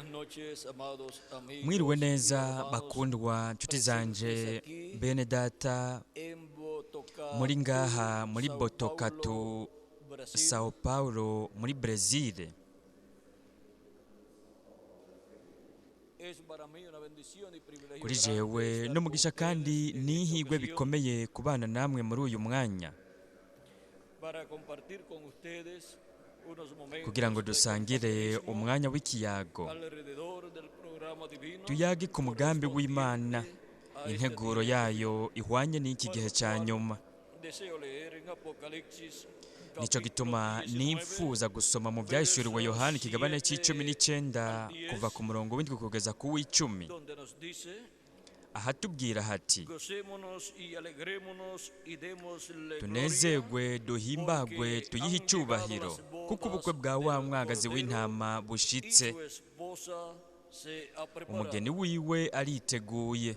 Buenas noches, amados amigos Mwiriwe y neza hermanos bakundwa nshuti zanje presentes aquí bene data en Botucatu, muri ngaha muri Sao Botucatu, Paulo, Brasil. Sao Paulo muri Brezil. Es para mí una bendición y privilegio Kuri grande jewe estar con n'umugisha ustedes kandi en esta n'ihirwe ocasión bikomeye kubana namwe muri uyu mwanya para compartir con ustedes unos kugira ngo momentos de dusangire compañerismo umwanya w'ikiyago alrededor del programa divino tuyage ku mugambi w'Imana correspondiente a este integuro tiempo. Yayo ihwanye n'iki gihe Para lo ca cual nyuma. deseo leer en Apocalipsis Nico capítulo gituma 19, nifuza gusoma mu Vyahishuriwe versos Yohana ikigabane c'icumi 7 n'icenda al 10, kuva ku murongo w'indwi kugeza ku w'icumi donde nos dice: ahatubwira hati Gocémonos y alegrémonos y démosle gloria, tunezerwe duhimbagwe porque tuyihe han llegado icubahiro las kuko ubukwe bodas bwa wa del mwagazi Cordero w'intama y bushitse su esposa se ha umugeni preparado. wiwe ariteguye.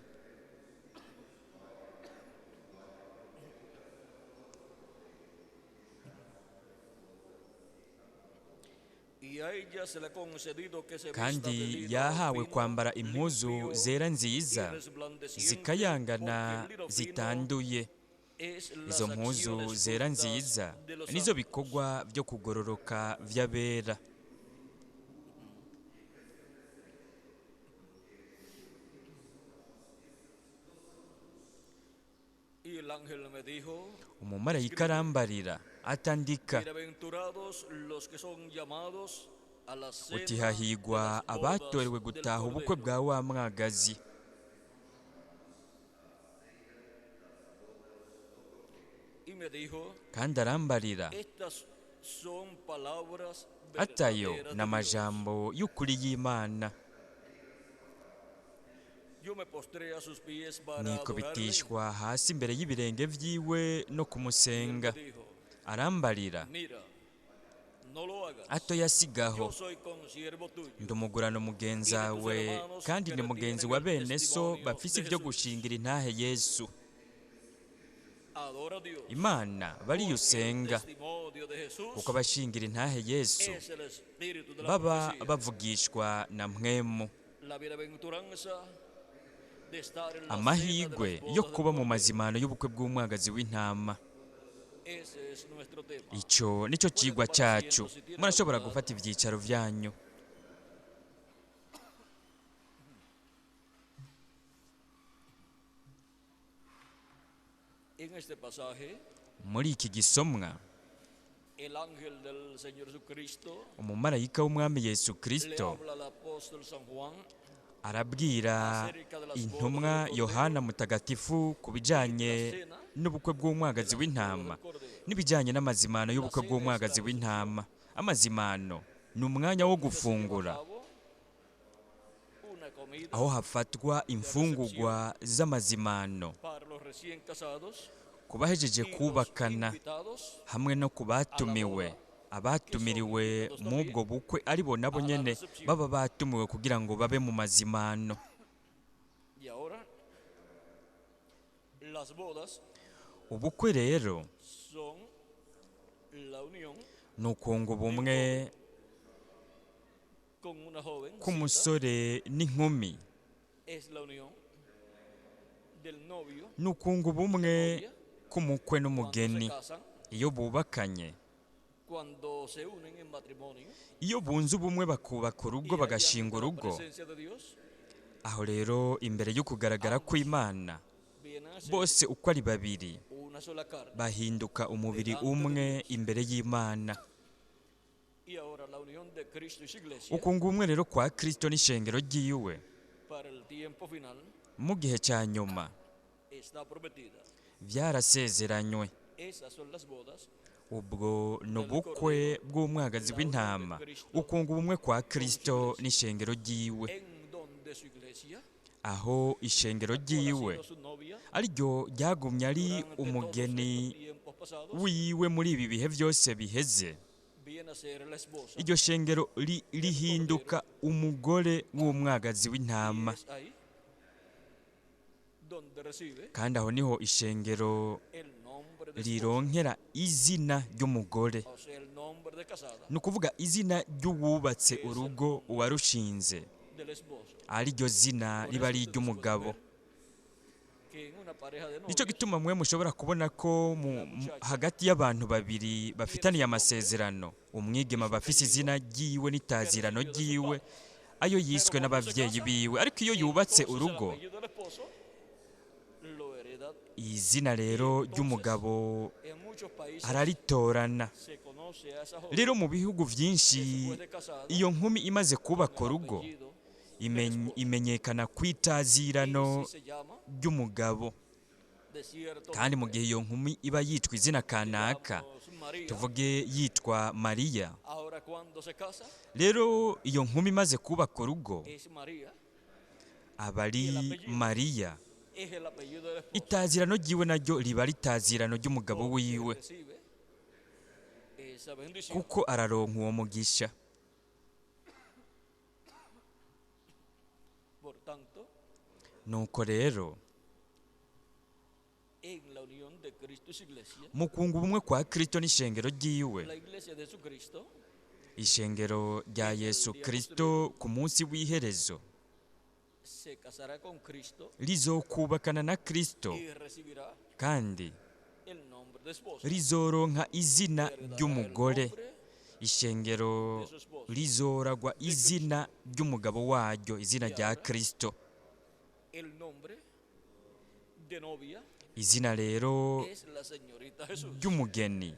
Y a ella se le ha concedido que se vista de Kandi lino yahawe fino, kwambara impuzu limpio zera y nziza resplandeciente, zikayangana porque el lino fino zitanduye. es las Izo mpuzu acciones zera justas nziza de los nizo santos. bikorwa vyo kugororoka vy'abera. Y el ángel me dijo: Umumarayika arambarira atandika Bienaventurados los que son llamados a la uti cena de hahigwa las bodas abatorewe del gutaha ubukwe Cordero. bwa wa mwagazi. Y me dijo: Kandi arambarira Estas son palabras atayo verdaderas de Dios. n'amajambo y'ukuri y'Imana. Yo me postré a sus pies para Niko adorarle. bitishwa hasi imbere y'ibirenge vyiwe no Y él me kumusenga. dijo: Arambarira Mira, no lo hagas. ato yasigaho Yo soy consiervo tuyo ndumugurano y de tus mugenzawe hermanos kandi que ni mugenzi retienen wa el bene so testimonio bafise de ivyo Jesús. gushingira intahe Yesu. Adora a Dios, Imana porque el bariyusenga testimonio de Jesús kuko abashingira intahe Yesu es el espíritu de la baba profecía. bavugishwa na mpwemu. La bienaventuranza de estar en la cena de las Amahigwe yo bodas del kuba mu Cordero. mazimano y'ubukwe bw'umwagazi w'intama. Ese es nuestro tema. Ico nico Pueden cigwa tomar cacu. asiento si tienen la Murashobora bondad. gufata ivyicaro vyanyu. En este pasaje, Muri iki gisomwa el ángel del Señor Jesucristo umumarayika w'umwami Yesu le Kristo habla al apóstol San Juan arabwira acerca de las bodas intumwa del Yohana Cordero Mutagatifu ku y la bijanye cena n'ubukwe de bw'umwagazi las bodas w'intama del Cordero. n'ibijanye n'amazimano La y'ubukwe cena es la bw'umwagazi recepción w'intama. Amazimano ni umwanya wo donde se lleva a gufungura cabo una comida aho hafatwa de recepción imfungurwa z'amazimano para los recién casados ku bahejeje y los kubakana invitados hamwe no ku a la batumiwe boda, que son abatumiriwe invitados mw'ubwo también bukwe aribo nabo a la nyene recepción. baba batumiwe kugira ngo babe mu mazimano. Y ahora, las bodas Ubukwe rero son la unión ni ukunga de un ubumwe joven con una jovencita, k'umusore n'inkumi, es la unión del novio ni ukunga y la ubumwe novia k'umukwe cuando se n'umugeni casan, iyo bubakanye, cuando se unen en matrimonio iyo bunze ubumwe bakubaka urugo y allá bagashinga ante la urugo. presencia de Dios, Aho rero imbere y'ukugaragara ambos kw'Imana vienen a ser bose uko ari babiri una sola carne bahinduka umubiri delante de umwe Dios. imbere y'Imana. Y ahora la unión de Cristo y su iglesia Ukunga ubumwe rero kwa Kristo n'ishengero ryiwe para el tiempo final mu gihe ca nyuma está prometida. vyarasezeranywe. Esas son las bodas Ubwo ni del ubukwe Cordero, bw'umwagazi la unión de w'intama, Cristo ukunga ubumwe kwa con su Kristo iglesia, n'ishengero ryiwe, en donde su iglesia, aho ishengero la cual ha ryiwe sido su novia ariryo ryagumye ari durante todos umugeni estos tiempos pasados, wiwe muri ibi bihe vyose biheze. viene a ser la esposa Iryo shengero del rihinduka Cordero, umugore w'umwagazi y w'intama. es ahí donde recibe Kandi aho niho ishengero el nombre de esposa, rironkera izina ry'umugore, o sea, el nombre de casada, ni ukuvuga izina ry'uwubatse que es el urugo nombre uwarushinze. del esposo. Ariryo zina Por riba eso ari ustedes pueden iry'umugabo. ver que en una pareja de Nicyo novios gituma mwe mushobora kubona ko hagati y'abantu babiri bafitaniye amasezerano, umwigeme aba afise izina ryiwe n'itazirano ryiwe ayo yiswe n'abavyeyi biwe, ariko iyo yubatse entonces el urugo, apellido del esposo lo hereda. izina rero ry'umugabo En muchos países araritorana. se conoce a esa joven Rero mu bihugu vyinshi, después de casada iyo nkumi imaze kubaka con el urugo apellido imenyekana kw'itazirano y si se llama ry'umugabo. De cierto Kandi mu nombre, gihe iyo nkumi iba yitwa izina kanaka, digamos María, tuvuge yitwa Mariya, ahora cuando se casa rero iyo nkumi imaze kubaka urugo es María, aba ari Mariya. Es el apellido del esposo, Itazirano ryiwe naryo riba ritazirano ry'umugabo porque wiwe, recibe esa bendición. kuko araronka uwo mugisha. Por tanto, Nuko rero, en la unión de Cristo y su iglesia, mu kunga ubumwe kwa Kristo n'ishengero ryiwe, la iglesia de Jesucristo ishengero rya Yesu Kristo ku munsi w'iherezo se casará con Cristo rizokubakana na Kristo y recibirá kandi el nombre de esposo. rizoronka izina Heredará el ry'umugore. nombre Ishengero de su esposo. rizoragwa izina ry'umugabo waryo, izina rya Kristo. El nombre de novia Izina rero es la señorita Jesús. ry'umugeni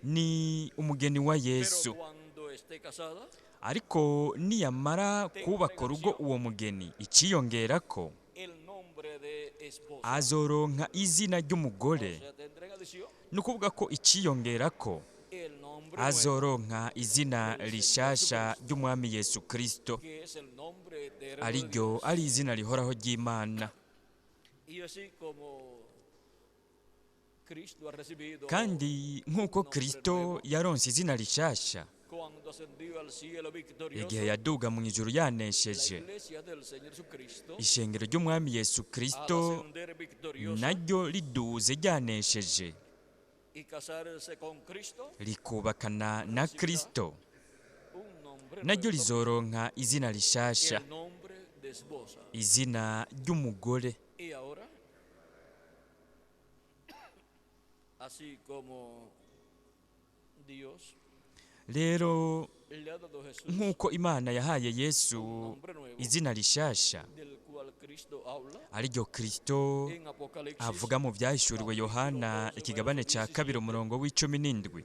ni umugeni wa Pero Yesu. cuando esté casada, Ariko niyamara kubaka urugo uwo mugeni, iciyongerako el nombre de esposa, azoronka izina o ry'umugore. sea, tendrá en adición Ni ukuvuga ko iciyongerako el nombre nuevo, azoronka izina rishasha ry'umwami Yesu Kristo, que es el nombre eterno de ariryo Dios. ari izina rihoraho ry'Imana. Y así como Cristo ha recibido Kandi nk'uko Kristo yaronse izina rishasha cuando ascendió al cielo victorioso, igihe yaduga mu ijuru la yanesheje, iglesia del Señor Jesucristo ishengero ry'umwami Yesu al Kristo ascender victoriosa naryo riduze ryanesheje y casarse con Cristo, rikubakana na Kristo, un nombre naryo nuevo, rizoronka izina rishasha, el nombre de esposa. izina ry'umugore. Y ahora, así como Dios Rero le ha dado a Jesús nk'uko Imana yahaye Yesu un nombre nuevo, izina rishasha, del cual Cristo habla ariryo Kristo en Apocalipsis avuga mu byahishuriwe Yohana ikigabane cya 2 umurongo w'17,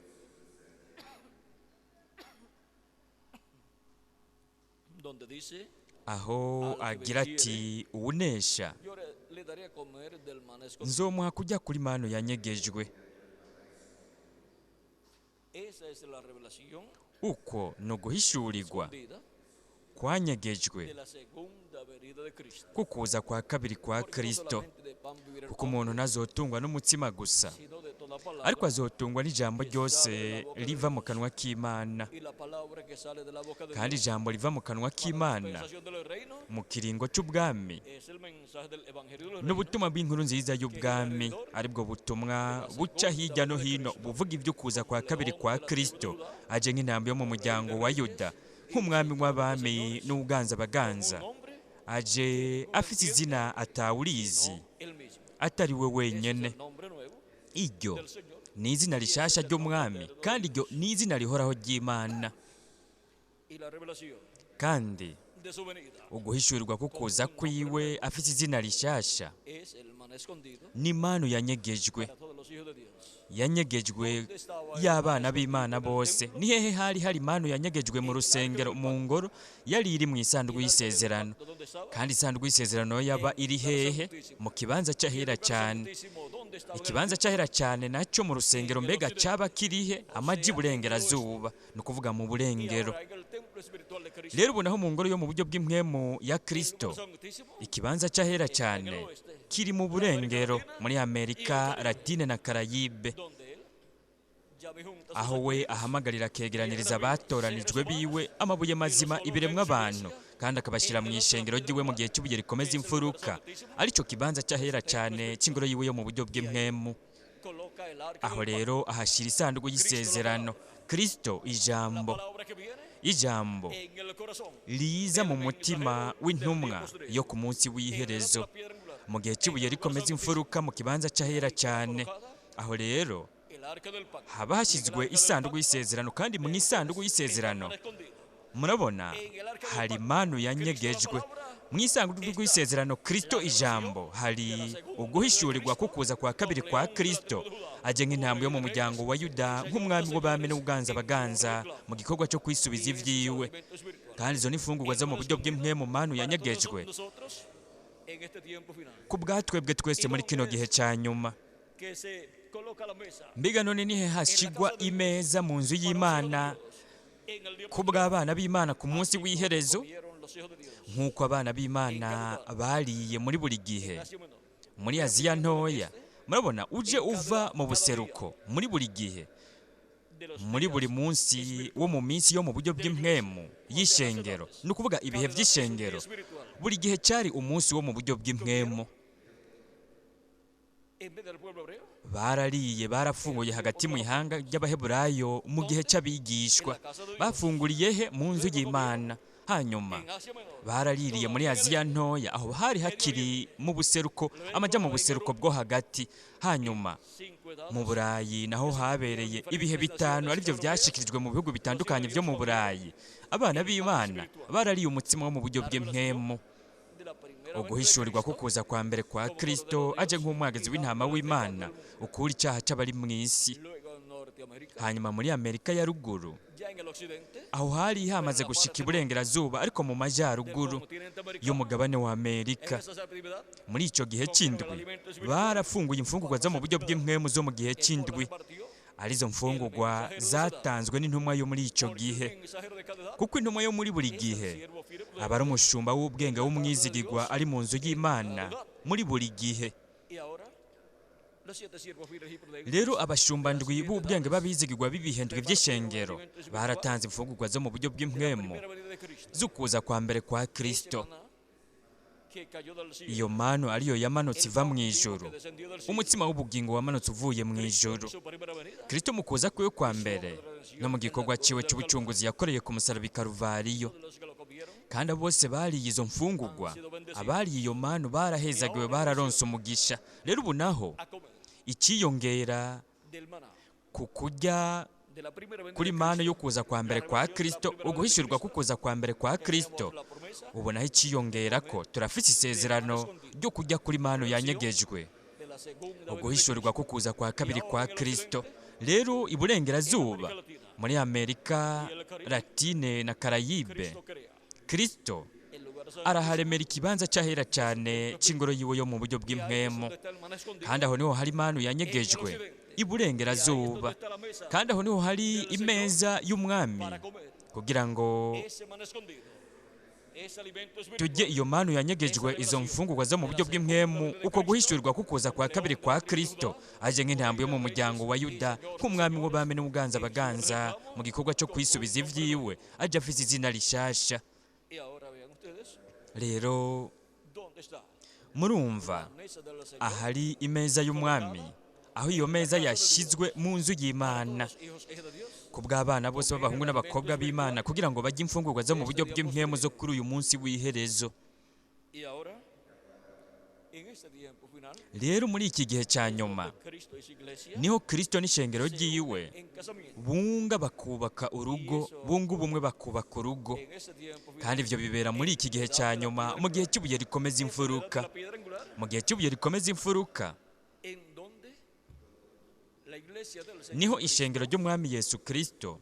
donde dice: aho agira ati: uwunesha yo le daré a comer del maná escondido. nzomuha kujya kuri manu yanyegejwe. Esa es la revelación Uko ni uguhishurirwa escondida kwanyegejwe de la segunda venida de Cristo. kukuza kwa kabiri kwa Porque no Kristo, solamente de pan vivirá el kuko umuntu hombre, ntazotungwa n'umutsima gusa, sino de toda palabra ariko azotungwa n'ijambo ryose riva mu kanwa k'Imana. y la palabra que sale de la boca de Kandi Dios ijambo riva mu kanwa para la k'Imana dispensación del reino mu kiringo c'ubwami es el mensaje del evangelio del reino n'ubutumwa bw'inkuru nziza y'ubwami, aribwo butumwa buca hirya no hino buvuga ivy'ukuza kwa kabiri kwa Kristo, aje nk'intambwe yo mu muryango wa Yuda, nk'umwami w'abami n'uganza abaganza, un nombre aje afise izina atawurizi no él mismo. atari we Ese es wenyene. el nombre nuevo Iryo del Señor ni izina rishasha ry'umwami, kandi iryo ni izina rihoraho ry'Imana. y la revelación Kandi de su venida uguhishurirwa kukuza kwiwe afise izina rishasha es el maná escondido ni manu yanyegejwe, para todos los hijos de Dios. yanyegejwe y'abana b'Imana bose. Ni hehe hari hari manu yanyegejwe mu rusengero, mu ngoro? Yari iri mu isanduku y'isezerano. ¿Dónde estaba? Kandi isanduku y'isezerano yaba iri hehe? Mu kibanza c'ahera cyane. Santísimo, ¿dónde estaba el Ikibanza c'ahera cyane nacyo mu rusengero mbega caba kirihe? Amaji burengerazuba, ni ukuvuga mu Y burengero. ahora en el templo espiritual de Cristo, Rero ubu naho mu ngoro yo mu buryo bw'impwemu ya el Kristo, lugar santísimo ikibanza c'ahera cyane kiri mu burengero, muri Amerika Latine na Karayibe, donde él llama y junta sus aho we ahamagarira akegeraniriza abatoranijwe biwe, amabuye mazima, ibiremwa abantu, kandi akabashyira mu ishengero ry'iwe mu gihe cy'ubuye rikomeza imfuruka, aricyo kibanza cy'ahera cyane cy'ingoro yiwe yo mu buryo bw'impwemu. Coloca el arca Aho del rero ahashyira isanduku y'isezerano, Kristo pacto. La ijambo. palabra que viene Ijambo riza mu mutima w'intumwa yo ku munsi w'iherezo, mu gihe cy'ibuye rikomeza imfuruka mu kibanza cy'ahera cyane. Aho rero haba hashyizwe isanduku y'isezerano, kandi mu isanduku y'isezerano murabona hari manu yanyegejwe. Mu isanduku y'isezerano Kristo ijambo, hari uguhishurirwa kukuza kwa kabiri kwa Kristo aje nk'intambwe yo mu muryango wa Yuda, nk'umwami w'abami n'uganza baganza mu gikorwa cyo kwisubiza ibyiwe. Kandi izo ni imfungurwa zo mu buryo bw'impwemu, manu yanyegejwe ku bwatwebwe twese muri kino gihe cya nyuma. Mbega none nihe hashyirwa imeza mu nzu y'Imana ku bw'abana b'Imana ku munsi w'iherezo? Nk'uko abana b'Imana bariye muri buri gihe muri Aziya ntoya, murabona uje uva mu buseruko muri buri gihe, muri buri munsi wo mu minsi yo mu buryo bw'impwemu y'ishengero, ni ukuvuga ibihe by'ishengero, buri gihe cyari umunsi wo mu buryo bw'impwemu. Barariye, barafunguye hagati mu ihanga ry'Abaheburayo mu gihe cy'abigishwa. Bafunguriye he? Mu nzu y'Imana. Hanyuma baraririye muri Aziya ntoya, aho hari hakiri mu buseruko, amajya mu buseruko bwo hagati. Hanyuma mu Burayi naho habereye ibihe bitanu, aribyo byashikirijwe mu bihugu bitandukanye byo mu Burayi. Abana b'Imana barariye umutsima wo mu buryo bw'impwemu, uguhishurirwa kukuza kwa mbere kwa Kristo aje nk'umwagazi w'intama w'Imana ukura icyaha cy'abari mu isi. Hanyuma muri Amerika ya ruguru, aho hari hamaze gushika iburengerazuba, ariko mu majyaruguru y'umugabane wa Amerika, muri icyo gihe cy'indwi barafunguye imfungurwa zo mu buryo bw'impwemu zo mu gihe cy'indwi, arizo mfungurwa zatanzwe n'intumwa yo muri icyo gihe. Kuko intumwa yo muri buri gihe aba ari umushumba w'ubwenge w'umwizigirwa ari mu nzu y'Imana muri buri gihe. Rero abashumba ndwi b'ubwenge b'abizigirwa b'ibihe ndwi by'ishengero baratanze imfungurwa zo mu buryo bw'impwemu z'ukuza kwa mbere kwa Kristo. Iyo manu ariyo yamanutse iva mu ijuru, umutsima w'ubugingo wamanutse uvuye mu ijuru. Kristo mu kuza kwiwe kwa mbere no mu gikorwa ciwe cy'ubucunguzi yakoreye ku musaraba i Karuvariyo. Kandi abo bose bariye izo mfungurwa, abariye iyo manu barahezagiwe, bararonse umugisha. Rero ubu naho ikiyongera ku kurya kuri manu yo kuza kwa mbere kwa Kristo, uguhishurirwa kukuza kwa mbere kwa Kristo, ubonaho ikiyongera ko turafise isezerano ryo kujya kuri manu yanyegejwe, uguhishurirwa kukuza kwa kabiri kwa Kristo. Rero iburengerazuba muri Amerika Latine na Karayibe, Kristo araharemera ikibanza cy'ahera cyane cy'ingoro yiwe yo mu buryo bw'impwemu. Kandi aho niho hari manu yanyegejwe iburengerazuba, kandi aho niho hari imeza y'umwami, kugira ngo tujye iyo manu yanyegejwe, izo mfungurwa zo mu buryo bw'impwemu, uko guhishurirwa kukuza kwa kabiri kwa Kristo aje nk'intambwe yo mu muryango wa Yuda, nk'umwami w'abami n'uganza baganza mu gikorwa cyo kwisubiza ibyiwe, aje afise izina rishasha. Rero murumva ahari imeza y'umwami, aho iyo meza yashyizwe mu nzu y'Imana ku bw'abana bose b'abahungu n'abakobwa b'Imana, kugira ngo bajye imfungurwa zo mu buryo bw'impwemu zo kuri uyu munsi w'iherezo. Rero muri iki gihe cya nyuma niho Kristo n'ishengero ryiwe bunga bakubaka urugo, bunga ubumwe bakubaka urugo. Kandi ibyo bibera muri iki gihe cya nyuma, mu gihe cy'ibuye rikomeza imfuruka. Mu gihe cy'ibuye rikomeza imfuruka niho ishengero ry'umwami Yesu Kristo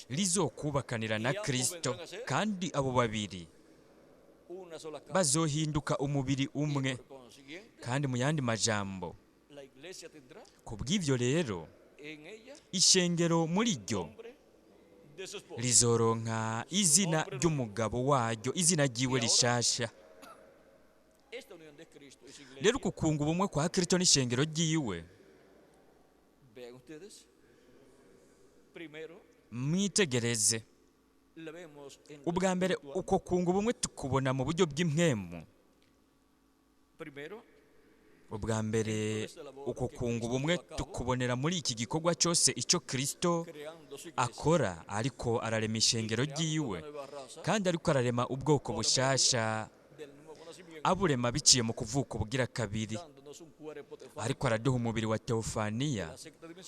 rizokubakanira na Kristo, kandi abo babiri bazohinduka umubiri umwe. Kandi mu yandi majambo, ku bw'ibyo rero ishengero muri ryo rizoronka izina ry'umugabo waryo, izina ryiwe rishasha. Rero kukunga ubumwe kwa Kristo n'ishengero ryiwe, mwitegereze ubwa mbere uko kunga ubumwe tukubona mu buryo bw'impwemu. Ubwa mbere uko kunga ubumwe tukubonera muri iki gikorwa cyose icyo Kristo Akora ariko ararema ishengero ryiwe, kandi ariko ararema ubwoko bushasha, aburema biciye mu kuvuka ubugira kabiri, ariko araduha umubiri wa teofaniya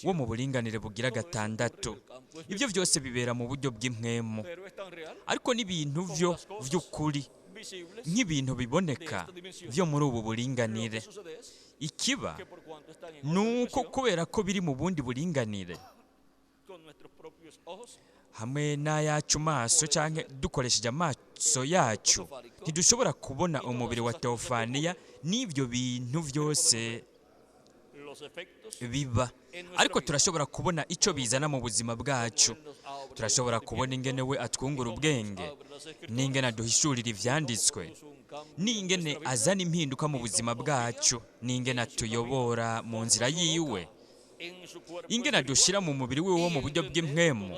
wo mu buringanire bugira gatandatu. Ibyo byose bibera mu buryo bw'impwemu, ariko n'ibintu byo vy'ukuri nk'ibintu biboneka byo muri ubu buringanire. Ikiba nuko kubera ko biri mu bundi buringanire hamwe n'ayacu maso canke dukoresheje amaso yacu, ntidushobora kubona umubiri wa teofaniya n'ibyo bintu byose biba, ariko turashobora kubona icyo bizana mu buzima bwacu. Turashobora kubona ingene we atwungura ubwenge, n'ingene aduhishurira ivyanditswe, n'ingene azana impinduka mu buzima bwacu, n'ingene atuyobora mu nzira yiwe, ingene adushira mu mubiri wiwe wo mu buryo bw'impwemu,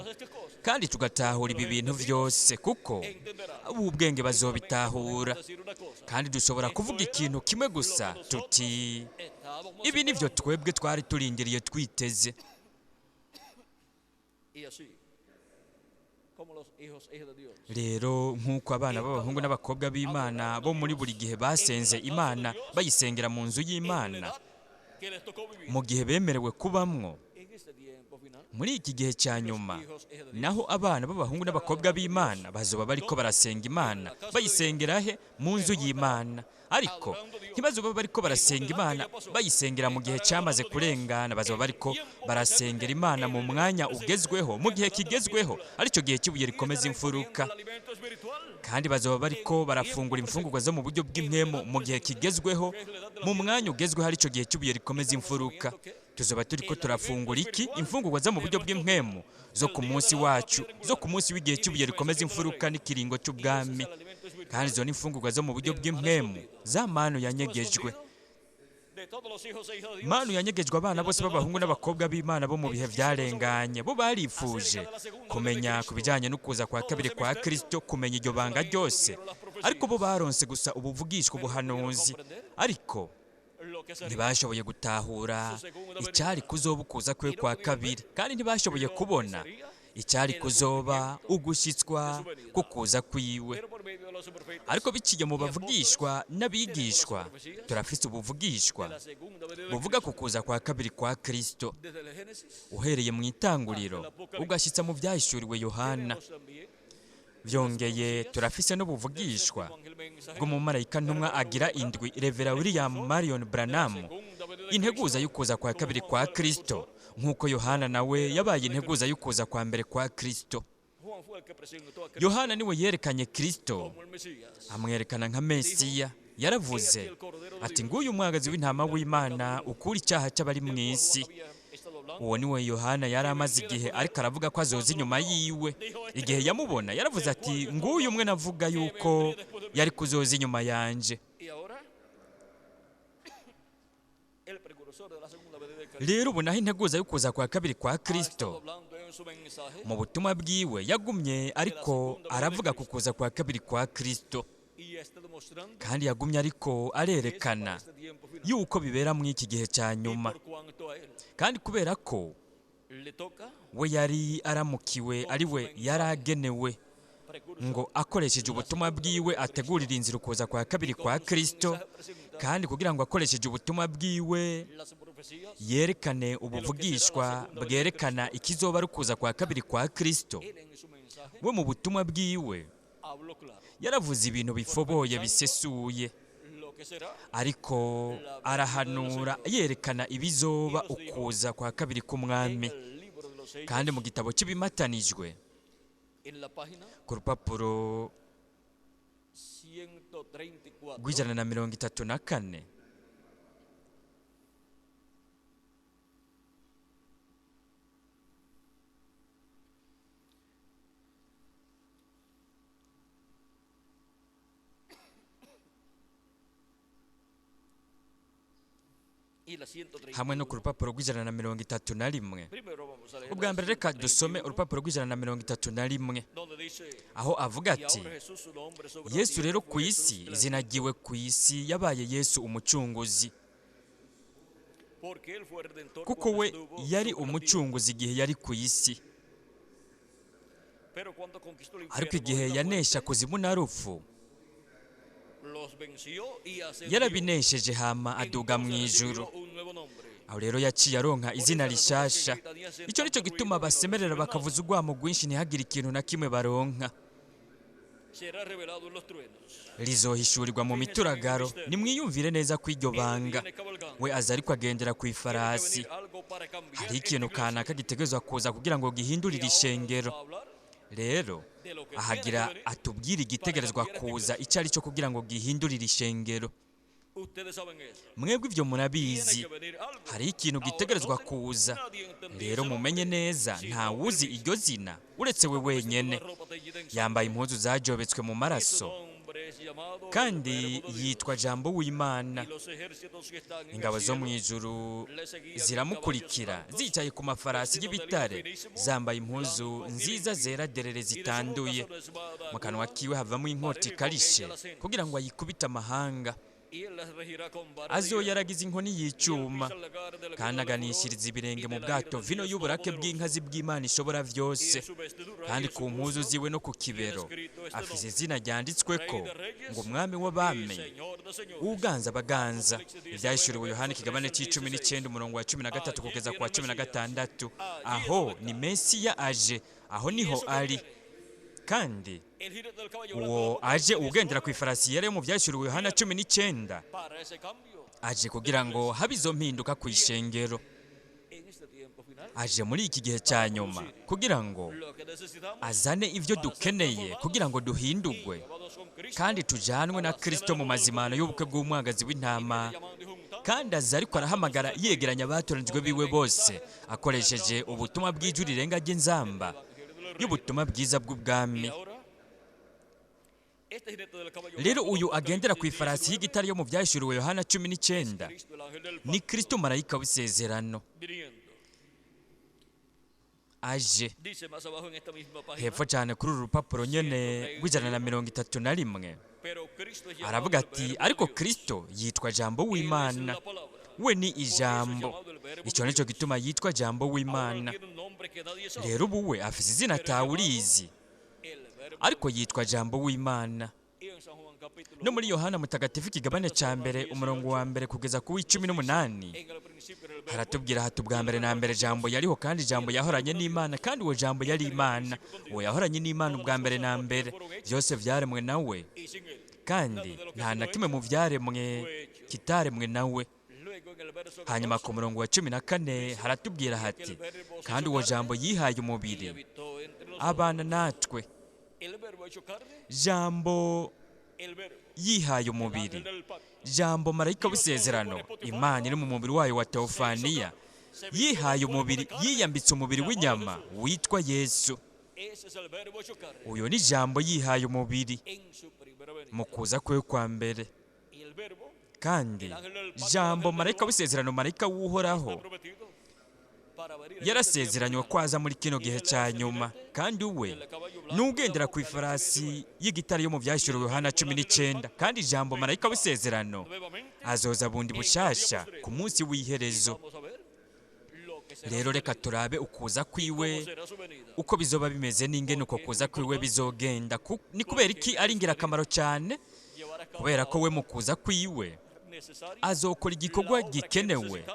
kandi tugatahura ibi bintu byose, kuko ab'ubwenge bazobitahura. Kandi dushobora kuvuga ikintu kimwe gusa tuti: ibi nivyo twebwe twari turindiriye twiteze. Rero nk'uko abana b'abahungu n'abakobwa b'Imana bo muri buri gihe basenze Imana, bayisengera mu nzu y'Imana mu gihe bemerewe kubamwo, muri iki gihe cya nyuma naho abana b'abahungu n'abakobwa b'Imana bazoba bariko barasenga Imana, bayisengera he? Mu nzu y'Imana. Ariko ntibazoba bariko barasenga Imana bayisengera mu gihe cyamaze kurengana, bazoba bariko barasengera Imana mu mwanya ugezweho, mu gihe kigezweho, aricyo gihe cy'ibuye rikomeza imfuruka. Kandi bazoba bariko barafungura imfungurwa zo mu buryo bw'impwemu mu gihe kigezweho, mu mwanya ugezweho, aricyo gihe cy'ibuye rikomeza imfuruka. Tuzoba turiko turafungura iki? Imfungurwa zo mu buryo bw'impwemu zo ku munsi wacu, zo ku munsi w'igihe cy'ibuye rikomeza imfuruka n'ikiringo cy'ubwami. Kandi izo ni imfungurwa zo mu buryo bw'impwemu za manu yanyegejwe, manu yanyegejwe abana bose b'abahungu n'abakobwa b'Imana bo mu bihe byarenganye. Bo barifuje kumenya ku bijyanye no kuza kwa kabiri kwa Kristo, kumenya iryo banga ryose, ariko bo baronse gusa ubuvugishwa, ubuhanuzi, ariko ntibashoboye gutahura icyari kuzoba ukuza kwe kwa kabiri, kandi ntibashoboye kubona icyari kuzoba ugushyitswa kukuza kwiwe. Ariko biciye mu bavugishwa n'abigishwa, turafise ubuvugishwa buvuga ku kuza kwa kabiri kwa Kristo, uhereye mu itanguriro ugashyitsa mu byahishuriwe Yohana. Byongeye turafise n'ubuvugishwa bw'umumarayika ntumwa agira indwi, Revera William Marion Branham, integuza y'ukuza kwa kabiri kwa Kristo, nk'uko Yohana nawe yabaye integuza y'ukuza kwa mbere kwa Kristo. Yohana niwe yerekanye Kristo, amwerekana nka Mesiya. Yaravuze ati: nguyu umwagazi w'intama w'Imana ukura icyaha cy'abari mu isi. Uwo niwe Yohana yari amaze igihe ariko aravuga ko azoza inyuma yiwe. Igihe yamubona yaravuze ati: nguyu umwe navuga yuko yari kuzoza inyuma yanje. Rero ubu naho integuza y'ukuza kwa kabiri kwa Kristo mu butumwa bwiwe yagumye ariko aravuga ku kuza kwa kabiri kwa Kristo, kandi yagumye ariko arerekana yuko bibera muri iki gihe cya nyuma. Kandi kubera ko we yari aramukiwe, ari we yaragenewe ngo akoresheje ubutumwa bwiwe ategurira inzira ukuza kwa kabiri kwa Kristo, kandi kugira ngo akoresheje ubutumwa bwiwe yerekane ubuvugishwa bwerekana ikizoba ari ukuza kwa kabiri kwa Kristo, we mu butumwa bwiwe yaravuze ibintu bifoboye bisesuye, ariko arahanura yerekana ibizoba ukuza kwa kabiri k'umwami. Kandi mu gitabo cy'ibimatanijwe ku rupapuro rw'134, hamwe no ku rupapuro rw'131. Ubwa mbere reka dusome urupapuro rw'131, aho avuga ati: Yesu rero ku isi, izina ryiwe ku isi yabaye Yesu umucunguzi, kuko we yari umucunguzi igihe yari ku isi. Ariko igihe yanesha kuzimu na rupfu, yarabinesheje hama aduga mu ijuru. Aho rero yaciye aronka izina rishasha. Icyo nicyo gituma basemerera bakavuza urwamo rwinshi, ntihagire ikintu na kimwe baronka. Rizohishurirwa mu mituragaro. Nimwiyumvire neza ko iryo banga, we aza ariko agendera ku ifarasi. Hari ikintu kanaka gitegerezwa kuza kugira ngo gihindurire ishengero. Rero ahagira atubwire igitegerezwa kuza icyo ari cyo kugira ngo gihindurire ishengero. Mwebwe ibyo murabizi, hari ikintu gitegerezwa kuza. Rero mumenye neza, ntawuzi iryo zina uretse we wenyene. Yambaye impuzu zajobetswe mu maraso, kandi yitwa Jambo w'Imana. Ingabo zo mu ijuru ziramukurikira zicaye ku mafarasi y'ibitare, zambaye impuzu nziza zera derere zitanduye. Mu kanwa kiwe havamo inkota ikarishe kugira ngo ayikubite amahanga. Azoyaragiza inkoni y'icyuma, kandi aganishiriza ibirenge mu bwato vino y'uburake bw'inkazi bw'Imana ishobora byose. Kandi ku mpuzu ziwe no ku kibero afise izina ryanditswe ko ngo Umwami w'abami, uganza abaganza. Ibyahishuriwe Yohani ikigabane cya 19, umurongo wa 13 kugeza ku wa 16. Aho ni Mesiya aje, aho niho ari. Kandi uwo aje, ugendera ku ifarasi yera yo mu Byahishuriwe Yohana 19, aje kugira ngo habe izo mpinduka ku ishengero. Aje muri iki gihe cya nyuma kugira ngo azane ibyo dukeneye kugira ngo duhindurwe kandi tujanwe na Kristo mu mazimano y'ubukwe bw'umwagazi w'intama. Kandi aza ariko arahamagara, yegeranya abatoranijwe biwe bose, akoresheje ubutumwa bw'ijwi rirenga ry'inzamba y'ubutumwa bwiza bw'ubwami. Rero uyu agendera ku ifarasi y'igitare yo mu Byahishuriwe Yohana 19 ni Kristo, marayika w'isezerano, aje. Hepfo cyane kuri uru rupapuro nyene rw'131, aravuga ati: "Ariko Kristo yitwa Jambo w'Imana." We ni Ijambo, icyo nicyo gituma yitwa Jambo w'Imana. Rero ubu we afise izina atawurizi, ariko yitwa Jambo w'Imana. No muri Yohana Mutagatifu ikigabane cya mbere, umurongo wa mbere kugeza ku w'18, haratubwira hati: "Ubwa mbere na mbere Jambo yariho, kandi Jambo yahoranye n'Imana, kandi uwo Jambo yari Imana. Uwo yahoranye n'Imana ubwa mbere na mbere. Byose byaremwe nawe, kandi nta na kimwe mu byaremwe kitaremwe nawe." Hanyuma ku murongo wa 14 haratubwira hati: "Kandi uwo Jambo yihaye umubiri, abana natwe." Jambo yihaye umubiri, Jambo marayika w'isezerano, Imana iri mu mubiri wayo wa teofaniya, yihaye umubiri, yiyambitse umubiri w'inyama witwa Yesu. Uyu ni Jambo yihaye umubiri mu kuza kwe kwa mbere. Kandi Jambo marayika w'isezerano, marayika w'Uhoraho, yarasezeranywe ko aza muri kino gihe cya nyuma. Kandi we n'ugendera ku ifarasi y'igitare yo mu Byahishuriwe Yohana 19. Kandi Ijambo marayika w'isezerano azoza bundi bushasha ku munsi w'iherezo. Rero reka turabe ukuza kwiwe uko bizoba bimeze n'ingene uko kuza kwiwe bizogenda. Ni kubera iki ari ingirakamaro cyane? Kubera ko we mu kuza kwiwe azokora igikorwa gikenewe,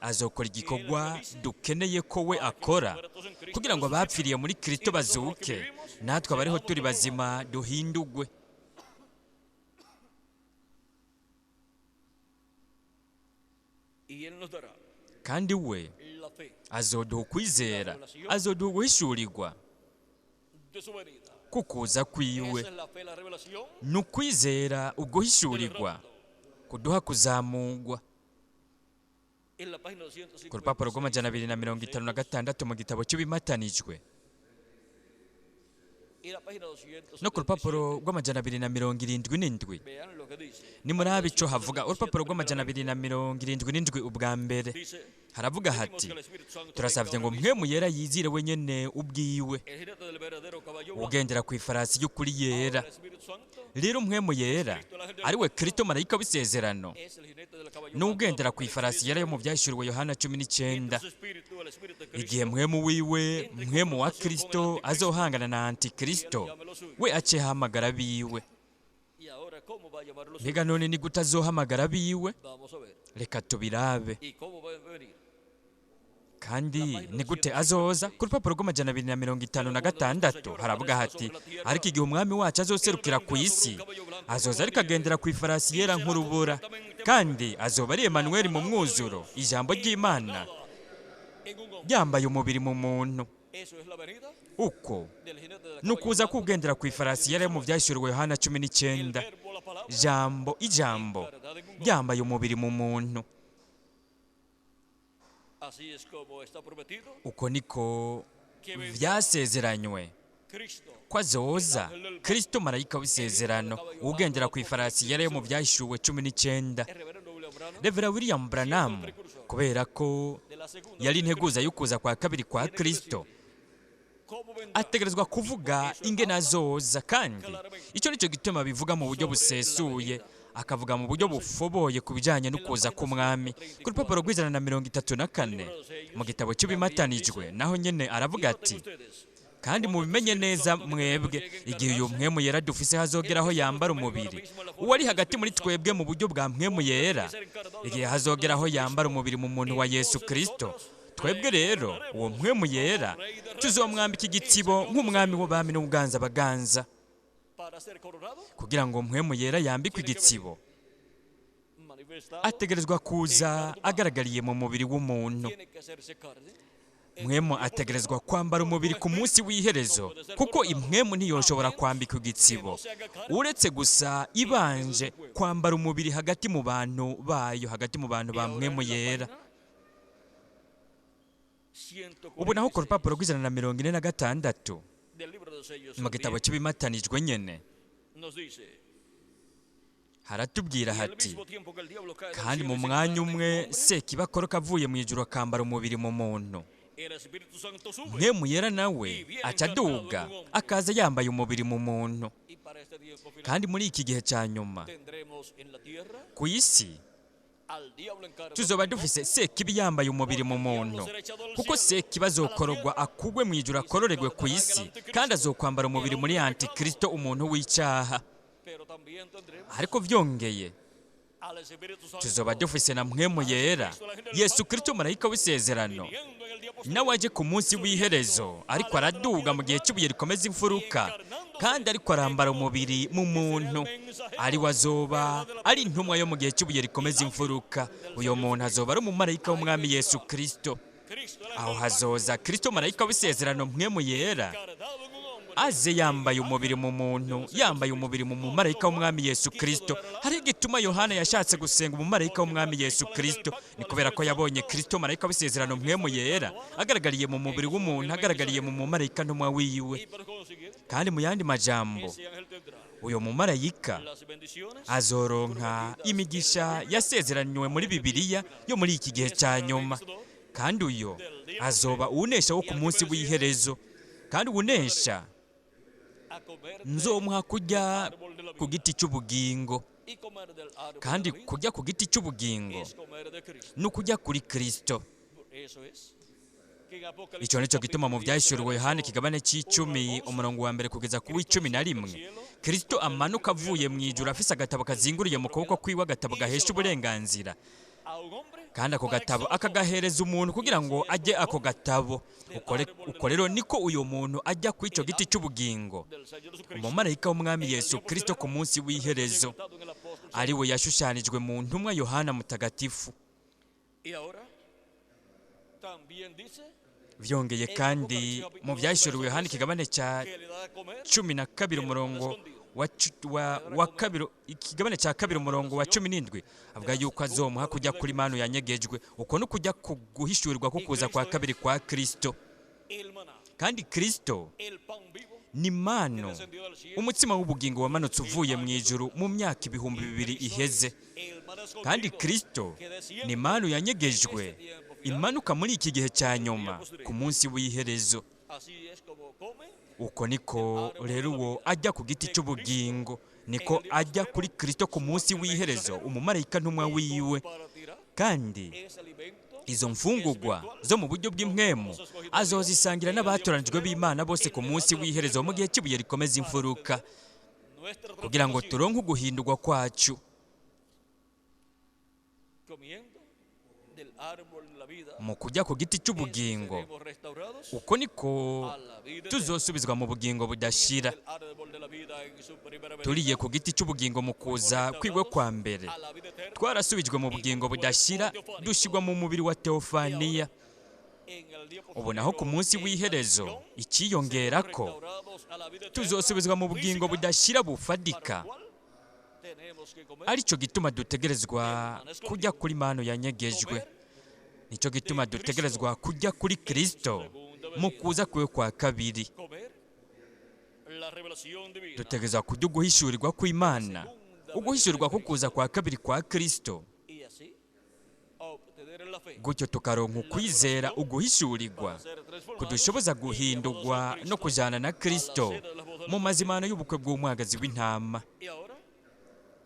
azokora igikorwa dukeneye ko we akora kugira ngo abapfiriye muri Kristo bazuke, natwe abariho turi bazima duhindugwe. Y Él nos dará Kandi we la fe azoduha ukwizera, azoduha uguhishurirwa de su venida. kukuza kwiwe. Esa es la fe, la revelación Ni ukwizera uguhishurirwa kuduha kuzamugwa. En la página Ku rupapuro 256. rw'256 mu gitabo cy'ibimatanijwe Y la página no ku 277. rupapuro rw'277, Vean lo que dice. nimurabe ico havuga. Urupapuro rw'277 ubwa mbere Dice: haravuga "Pedimos hati: que el Espíritu Santo venga "Turasabye ngo ahora mismo. Mpwemu Yera yizire wenyene ubwiwe." El jinete del verdadero caballo blanco. Ugendera ku ifarasi y'ukuri yera. Ahora el Espíritu Santo Rero Mpwemu Yera, ariwe Kristo marayika w'isezerano, n'ugendera ku ifarasi yera yo mu Byahishuriwe Yohana 19, igihe Mpwemu wiwe, Mpwemu wa Kristo, azohangana na Antikristo, we ace hamagara biwe. Mbega none ni gute azohamagara biwe? Reka tubirabe. Kandi ni gute azoza? Ku rupapuro rw'256 haravuga hati: "Ariko igihe Umwami wacu azoserukira ku isi, azoza ariko agendera ku ifarasi yera nk'urubura, kandi azoba ari Emanuweli mu mwuzuro, ijambo ry'Imana yambaye umubiri mu muntu." Uko ni ukuza kugendera ku ifarasi yera yo mu Byahishuriwe Yohana 19, jambo, ijambo ryambaye umubiri mu muntu. Uko niko vyasezeranywe ko azoza, Kristo marayika w'isezerano, ugendera ku ifarasi yera yo mu Byahishuwe 19. Revera William Branham, kubera ko yari integuza y'ukuza kwa kabiri kwa Kristo, ategerezwa kuvuga ingene azoza, kandi icyo nicyo gituma bivuga mu buryo busesuye, akavuga mu buryo bufoboye ku bijyanye n'ukuza k'Umwami. Ku rupapuro rw'134 mu gitabo cy'Ibimatanijwe naho nyine aravuga ati: "Kandi mubimenye neza mwebwe, igihe uyu Mpwemu Yera dufise hazogeraho yambara umubiri, uwo ari hagati muri twebwe mu buryo bwa Mpwemu Yera, igihe hazogeraho yambara umubiri mu muntu wa Yesu Kristo, twebwe rero uwo Mpwemu Yera tuzomwambika igitsibo nk'Umwami w'abami n'Ubuganza baganza." Kugira ngo Mpwemu Yera yambikwe igitsibo, ategerezwa kuza agaragariye mu mubiri w'umuntu. Mpwemu ategerezwa kwambara umubiri ku munsi w'iherezo, kuko impwemu ntiyoshobora kwambika igitsibo uretse gusa ibanje kwambara umubiri hagati mu bantu bayo, hagati mu bantu ba Mpwemu Yera. Ubu naho ku rupapuro rw'146 mu gitabo cy'Ibimatanijwe nyene haratubwira hati: "Kandi mu mwanya umwe Sekibakoroka avuye mu ijuru akambara umubiri mu muntu, Mpwemu Yera nawe aca aduga akaza yambaye umubiri mu muntu. Kandi muri iki gihe cya nyuma ku isi tuzoba dufise Sekibi yambaye umubiri mu muntu, kuko Sekibi azokorogwa akugwe mu ijuru akororegwe ku isi, kandi azokwambara umubiri muri Antikristo, umuntu w'icyaha. Ariko byongeye tuzoba dufise na Mpwemu Yera, Yesu Kristo marayika w'isezerano, nawe aje ku munsi w'iherezo ariko araduga mu gihe cy'ibuye rikomeza imfuruka, kandi ariko arambara umubiri mu muntu, ari we azoba ari intumwa yo mu gihe cy'ibuye rikomeza imfuruka. Uyo muntu azoba ari umumarayika w'Umwami Yesu Kristo. Aho hazoza Kristo marayika w'isezerano, Mpwemu Yera, aze yambaye umubiri mu muntu, yambaye umubiri mu mumarayika w'Umwami Yesu Kristo." Hari igituma Yohana yashatse gusenga umumarayika w'Umwami Yesu Kristo, ni kubera ko yabonye Kristo marayika w'isezerano, Mpwemu Yera, agaragariye mu mubiri w'umuntu, agaragariye mu mumarayika ntumwa wiwe. Kandi mu yandi majambo, uyo mumarayika azoronka imigisha yasezeranywe muri Bibiliya yo muri iki gihe cya nyuma, kandi uyo azoba uwunesha wo ku munsi w'iherezo. "Kandi uwunesha nzomuha kurya ku giti cy'ubugingo." Kandi kurya ku giti cy'ubugingo ni ukujya kuri Kristo. Icyo nicyo gituma mu Byahishuriwe Yohana ikigabane cy'10 umurongo wa 1 kugeza ku w'11, Kristo amanuka avuye mu ijuru afise agatabo kazinguriye mu kuboko kwiwe, agatabo gahesha uburenganzira, kandi ako gatabo akagahereza umuntu kugira ngo ajye ako gatabo. Uko rero niko uyu muntu ajya ku icyo giti cy'ubugingo, umumarayika w'Umwami Yesu Kristo ku munsi w'iherezo, ari we yashushanijwe mu ntumwa Yohana Mutagatifu. Byongeye kandi mu Byahishuriwe Yohana ikigabane cya 12 umurongo wa 2, ikigabane cya 2 umurongo wa 17, avuga yuko azomuha kujya kuri manu yanyegejwe. Uko no kujya guhishurirwa kukuza kwa kabiri kwa Kristo. Kandi Kristo ni manu, umutsima w'ubugingo wamanutse uvuye mu ijuru mu myaka 2000 iheze. Kandi Kristo ni manu yanyegejwe imanuka muri iki gihe cya nyuma ku munsi w'iherezo. Así es como come Uko niko rero uwo ajya ku giti cy'ubugingo, niko ajya kuri Kristo ku munsi w'iherezo, umumarayika ntumwa y wiwe. compartirá Kandi ese alimento izo mfungugwa zo mu buryo bw'impwemu azozisangira n'abatoranijwe b'Imana bose ku munsi w'iherezo mu gihe cy'ibuye rikomeza imfuruka, nuestra kugira ngo transformación, turonke uguhindurwa kwacu. comiendo del árbol de la vida, Mu kujya ku giti cy'ubugingo, seremos restaurados uko niko a la vida eterna. tuzosubizwa mu bugingo budashira. Del árbol de la vida en su primera venida, Turiye ku giti cy'ubugingo mu kuza kwiwe kwa mbere, a la vida eterna twarasubijwe mu bugingo budashira, dushyirwa mu mubiri wa teofaniya. en el día Ubu naho ku munsi postrero, en w'iherezo, acción, ikiyongerako, restaurados a la vida eterna tuzosubizwa mu bugingo física, budashira para bufadika, lo cual tenemos que comer aricyo gituma dutegerezwa kujya kuri manu yanyegejwe. Nicyo gituma dutegerezwa kujya kuri Kristo mu kuza kwiwe kwa kabiri. comer la revelación divina Dutegerezwa kujya uguhishurirwa kw'Imana, uguhishurirwa ko kuza kwa kabiri kwa Kristo, y así obtener la fe gutyo tukaronka ukwizera uguhishurirwa ser transformados kudushoboza guhindurwa no kujana na Kristo mu mazimano y'ubukwe bw'umwagazi w'intama. Y ahora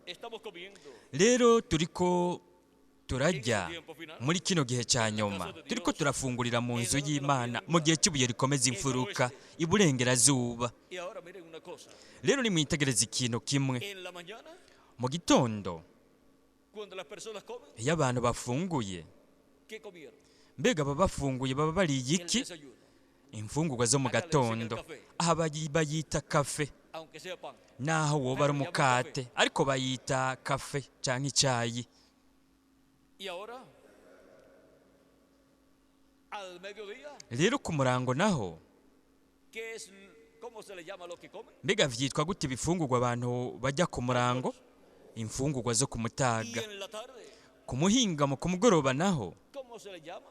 estamos comiendo Rero turiko turajya muri kino gihe cya nyuma, turiko turafungurira mu nzu y'Imana mu gihe cy'ibuye rikomeza imfuruka iburengerazuba. Y ahora miren una cosa: Rero nimwitegereze ikintu kimwe. en la mañana, Mu gitondo, cuando las personas comen, iyo abantu bafunguye, ¿qué comieron? mbega baba bafunguye, baba bariye El iki? desayuno, Imfungurwa zo mu gatondo. Aha bayita kafe, aunque sea pan. naho woba ari umukate, ariko bayita kafe cyangwa icyayi. Y ahora al mediodía, Rero ku murango naho, ¿qué es cómo se le llama lo que comen? mbega vyitwa gute ibifungurwa abantu bajya ku murango? Imfungurwa zo ku Y mutaga. en la tarde, Ku muhingamo, ku mugoroba naho, ¿cómo se le llama?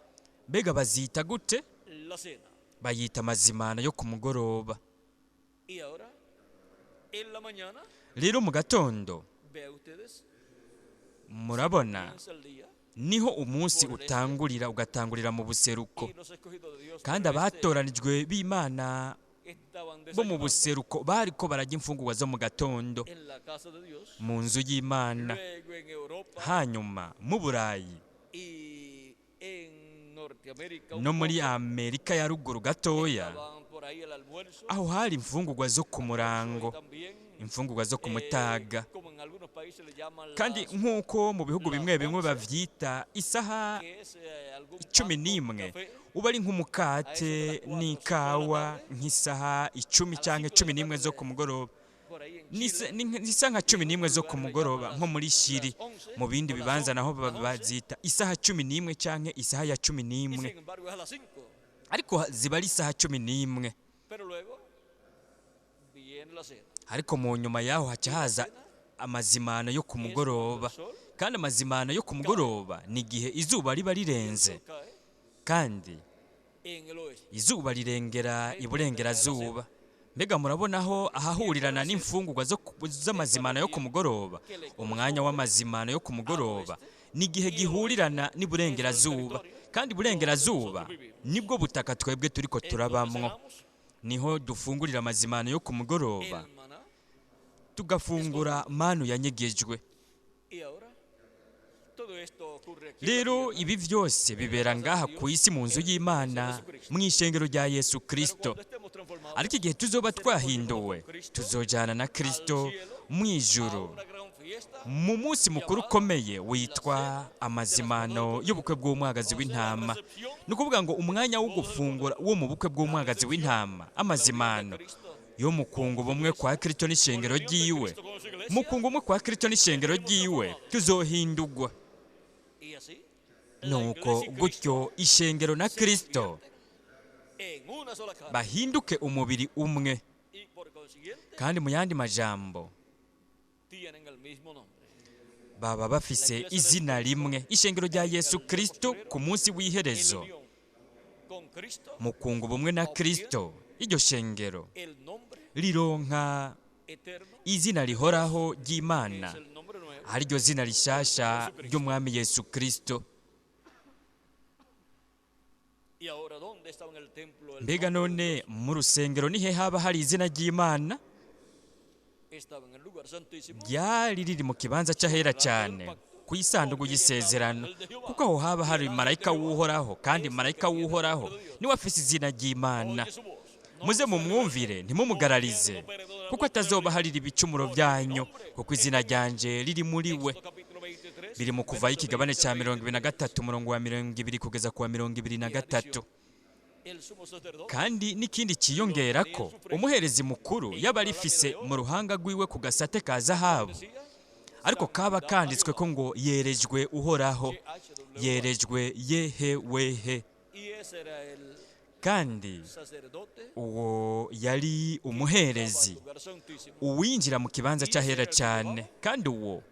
mbega bazita gute? La cena. Bayita amazimano yo ku mugoroba. Y ahora en la mañana, Rero mu gatondo, vean ustedes, murabona, comienza el día niho umunsi utangurira, ugatangurira mu buseruko. y los escogidos de Dios Kandi del oeste abatoranijwe b'Imana estaban bo mu desayunando buseruko bariko barajya imfungurwa zo mu gatondo en la casa de Dios, mu nzu y'Imana. luego en Europa Hanyuma mu Burayi y en Norteamérica un no muri poco, Amerika ya ruguru gatoya, estaban por ahí el almuerzo, aho hari imfungurwa zo ku murango, y también imfungurwa zo ku mutaga. como en algunos países le llaman Kandi las, nk'uko mu bihugu bimwe bimwe bavyita isaha que es algún 11, pan con café, uba ari nk'umukate n'ikawa nk'isaha 10 cyangwa 11 zo ku mugoroba. por ahí en Chile, Nisa nka 11 zo ku mugoroba nko muri Shiri. Mu bindi bibanza naho bazita isaha 11 cyangwa isaha ya cumi y n'imwe sin embargo es a las 5, ariko ziba ari isaha 11. Pero luego viene la cena. Ariko mu nyuma yaho haca haza amazimano yo ku mugoroba. Kandi amazimano yo ku mugoroba ni igihe izuba riba rirenze, El sol cae kandi en el oeste. izuba rirengera iburengerazuba. Mbega murabona aho ahahurirana n'imfungurwa z'amazimano yo ku mugoroba? Umwanya w'amazimano yo ku mugoroba ni igihe gihurirana n'iburengerazuba, kandi iburengerazuba nibwo butaka twebwe turiko En donde turabamwo. cenamos Niho dufungurira amazimano yo ku mugoroba, el maná. tugafungura manu yanyegejwe. Y ahora todo esto ocurre aquí en la Rero tierra, ibi byose bibera ngaha ku isi mu nzu y'Imana, mu ishengero rya Yesu pero Kristo. cuando estemos transformados Ariko igihe tuzoba twahinduwe, tuzojana na Kristo mu a ijuru una gran fiesta, mu munsi mukuru ukomeye witwa amazimano y'ubukwe bw'umwagazi w'intama. Ni ukuvuga ngo umwanya wo gufungura wo mu bukwe bw'umwagazi w'intama, amazimano yo mu kunga ubumwe kwa Kristo n'ishengero ryiwe, mu kunga ubumwe kwa Kristo n'ishengero ryiwe tuzohindurwa. y así la Nuko iglesia y Cristo gutyo ishengero na Kristo en una sola carne bahinduke umubiri umwe, y por consiguiente kandi mu yandi majambo tienen el mismo nombre. baba bafise izina rimwe. Ishengero rya Yesu Kristo ku munsi En la w'iherezo, unión con Cristo, mu kunga ubumwe na Kristo, iryo shengero el nombre rironka eterno izina rihoraho es ry'Imana, el nombre nuevo ariryo zina rishasha ry'Umwami Yesu Kristo. Y ahora, ¿dónde estaba en el Mbega none mu rusengero nihe haba hari izina ry'Imana? Ryari riri mu kibanza cy'ahera cyane, ku isanduku y'isezerano, kuko aho haba hari marayika w'Uhoraho, kandi marayika w'Uhoraho niwe afise izina ry'Imana. Muze mumwumvire, ntimumugararize, kuko atazoba harira ibicumuro byanyu, kuko izina ryanje riri muri we. Biri mu Kuvayo ikigabane cya 23, umurongo wa 20 kugeza ku wa 23. Kandi n'ikindi cyiyongera ko umuherezi mukuru yaba arifise mu ruhanga rwiwe ku gasate ka zahabu, ariko kaba kanditswe ko ngo yerejwe Uhoraho, yerejwe Yehewehe. Kandi uwo yari umuherezi uwinjira mu kibanza cy'ahera cyane, kandi uwo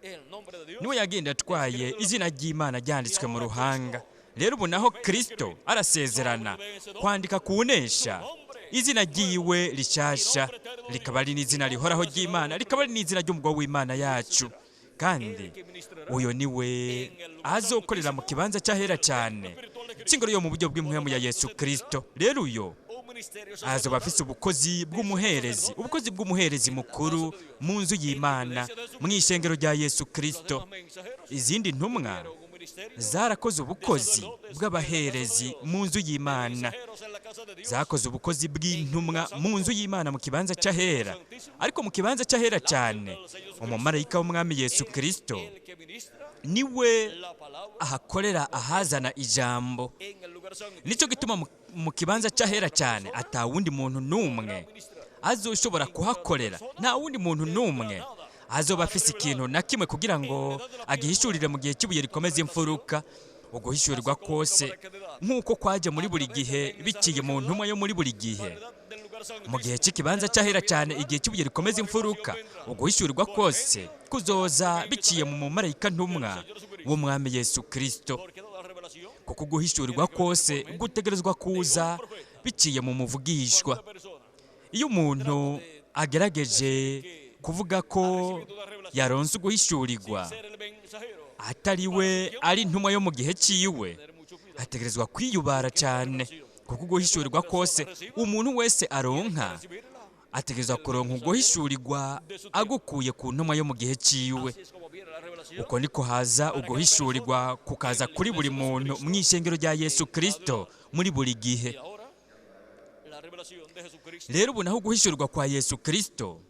niwe yagenda atwaye izina ry'Imana ryanditswe mu ruhanga. Rero ubu naho Kristo arasezerana kwandika kunesha izina ryiwe rishasha, rikaba ari n'izina rihoraho ry'Imana, rikaba ari n'izina ry'umugabo w'Imana yacu. Kandi uyo niwe azokorera mu kibanza cy'ahera cyane cy'ingoro yo mu buryo bw'impwemu ya Yesu Kristo. Rero uyo azoba afise ubukozi bw'umuherezi, ubukozi bw'umuherezi mukuru mu nzu y'Imana, mu ishengero rya Yesu Kristo. Izindi ntumwa zarakoze ubukozi bw'abaherezi mu nzu y'Imana, zakoze ubukozi bw'intumwa mu nzu y'Imana mu kibanza cy'ahera. Ariko mu kibanza cy'ahera cyane, umumarayika w'Umwami Yesu Kristo niwe ahakorera, ahazana ijambo. Nicyo gituma mu kibanza cy'ahera cyane ata wundi muntu n'umwe azoshobora kuhakorera, nta wundi muntu n'umwe azoba afise ikintu na kimwe kugira ngo agihishurire mu gihe cy'ibuye rikomeza imfuruka. Uguhishurirwa kose nk'uko kwaje muri buri gihe biciye mu ntumwa yo muri buri gihe, mu gihe cy'ikibanza cy'ahera cyane, igihe cy'ibuye rikomeza imfuruka, uguhishurirwa kose kuzoza biciye mu mumarayika ntumwa w'Umwami Yesu Kristo, kuko uguhishurirwa kose gutegerezwa kuza biciye mu muvugishwa. Iyo umuntu agerageje kuvuga ko yaronse uguhishurirwa atari we ari intumwa yo mu gihe cyiwe, ategerezwa kwiyubara cyane, kuko uguhishurirwa kose umuntu wese aronka ategerezwa kuronka uguhishurirwa agukuye ku ntumwa yo mu gihe cyiwe. Uko niko haza uguhishurirwa kukaza kuri buri muntu mu ishengero rya Yesu Kristo muri buri gihe. Rero ubu naho uguhishurirwa kwa Yesu Kristo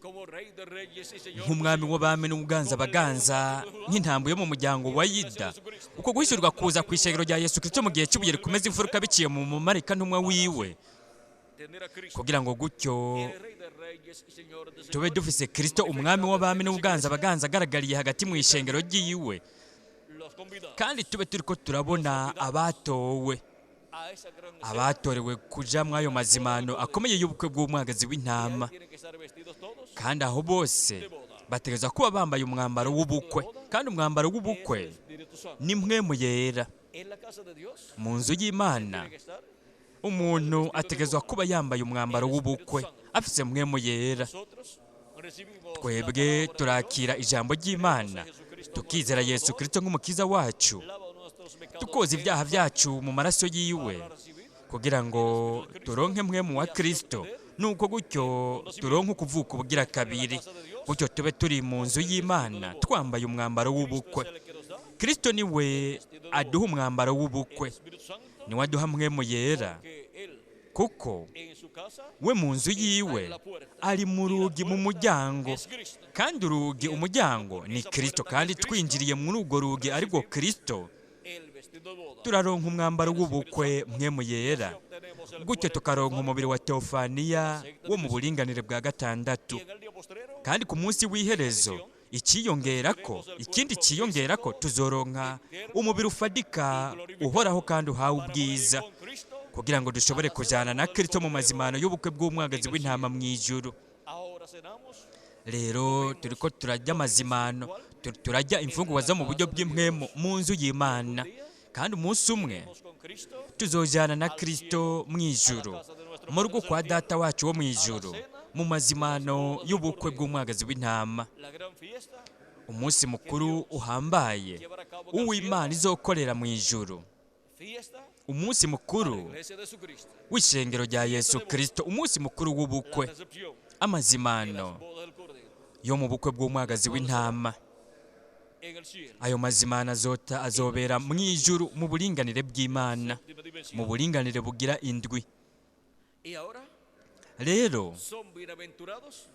nk'umwami w'abami n'ubuganza baganza, nk'intambo yo mu muryango wa Yuda, uko guhishurirwa kuza ku ishengero rya Yesu Kristo mu gihe cy'ibuye rikomeza imfuruka biciye mu mumarayika ntumwa wiwe, kugira ngo gutyo tube dufise Kristo umwami w'abami n'ubuganza baganza agaragariye hagati mu ishengero ryiwe, kandi tube turiko turabona abatowe, abatorewe kuja mw'ayo mazimano akomeye y'ubukwe bw'umwagazi w'intama. Kandi aho bose bategerezwa kuba bambaye umwambaro w'ubukwe, kandi umwambaro w'ubukwe ni mpwemu yera. Mu nzu y'Imana umuntu ategerezwa kuba yambaye umwambaro w'ubukwe, afise mpwemu yera. Twebwe turakira ijambo ry'Imana, tukizera Yesu Kristo nk'umukiza wacu, tukoza ibyaha byacu mu maraso yiwe, kugira ngo turonke mpwemu wa Kristo, nuko gutyo turonke ukuvuka ubugira kabiri, gutyo tube turi mu nzu y'Imana twambaye umwambaro w'ubukwe. Kristo niwe aduha umwambaro w'ubukwe, niwe aduha mpwemu yera, kuko we mu nzu yiwe ari mu rugi, mu muryango, kandi urugi, umuryango ni Kristo, kandi twinjiriye muri urwo rugi arirwo Kristo, turaronka umwambaro w'ubukwe mpwemu yera, gutyo tukaronka umubiri wa teofaniya wo mu buringanire bwa gatandatu. Kandi ku munsi w'iherezo ikiyongerako, ikindi cyiyongerako, tuzoronka umubiri ufadika uhoraho kandi uhawe ubwiza, kugira ngo dushobore kujyana na Kristo mu mazimano y'ubukwe bw'umwagazi w'intama mu ijuru. Rero turiko turajya amazimano, turajya imfungurwa zo mu buryo bw'impwemu mu nzu y'Imana, kandi umunsi umwe tuzojyana na Kristo mu ijuru, mu rugo kwa Data wacu wo mu ijuru, mu mazimano y'ubukwe bw'umwagazi w'intama. Umunsi mukuru uhambaye uw'Imana izokorera mu ijuru. Umunsi a la mukuru iglesia de Jesucristo, w'ishengero rya Yesu Kristo, umunsi mukuru la w'ubukwe, recepción de amazimano las bodas del Cordero yo mu bukwe bw'umwagazi w'intama. en el cielo, Ayo mazimano azota azobera mu ijuru mu buringanire bw'Imana, séptima mu dimensión. buringanire bugira indwi. Y ahora Rero son bienaventurados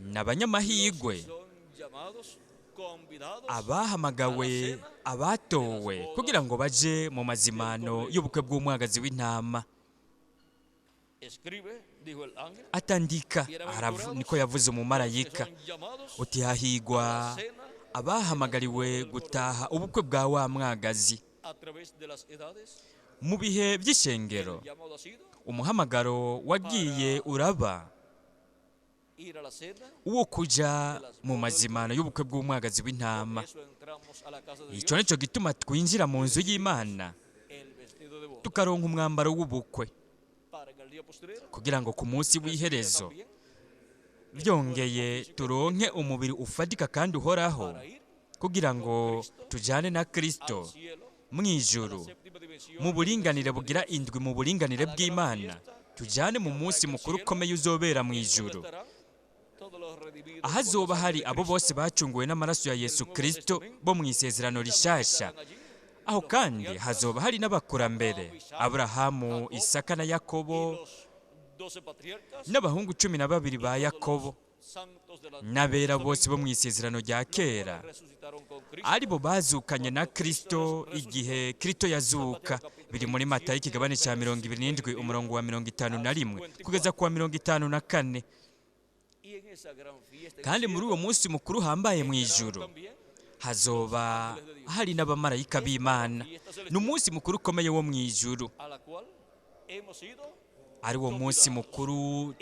ni abanyamahirwe los que son llamados, convidados abahamagawe, abatowe kugira ngo baje mu mazimano y'ubukwe bw'umwagazi w'intama. Escribe, dijo el ángel, Atandika niko yavuze que umumarayika, son llamados uti hahigwa a la cena abahamagariwe gutaha ubukwe bwa wa mwagazi. a través de las edades. Mu bihe by'ishengero El llamado ha sido umuhamagaro wagiye uraba ir a la cena. uwo kuja mu mazimano y'ubukwe bw'umwagazi w'intama. Por eso entramos a la casa de Icyo Dios, nicyo gituma twinjira mu nzu y'Imana el vestido de boda, tukaronka umwambaro w'ubukwe, para que el día postrero kugira ngo ku munsi w'iherezo también byongeye turonke umubiri ufatika kandi uhoraho, para ir kugira ngo tujane na al Kristo cielo, mu ijuru, séptima dimensión, mu buringanire bugira indwi, mu buringanire bw'Imana, tujane mu munsi mukuru ukomeye uzobera mu ijuru, estarán todos los redimidos por la ahazoba sangre hari de abo Cristo. bose bacunguwe n'amaraso ya Yesu Kristo bo mu isezerano rishasha. Estarán allí Aho kandi hazoba hari n'abakurambere Aburahamu, Isaka na y Yakobo, los 12 patriarcas, n'abahungu 12 ba Yakobo, santos de la n'abera bose bo mu isezerano rya kera, resucitaron con Cristo. aribo bazukanye na Kristo igihe Kristo yazuka. Biri muri Matayo ikigabane cya 27 umurongo wa 51 kugeza ku wa 54. Y en esa gran fiesta en el Kandi muri cielo uwo munsi mukuru uhambaye mu estarán ijuru también hazoba hari n'abamarayika b'Imana. Ni umunsi mukuru ukomeye wo mu ijuru, a la cual hemos sido ari wo munsi mukuru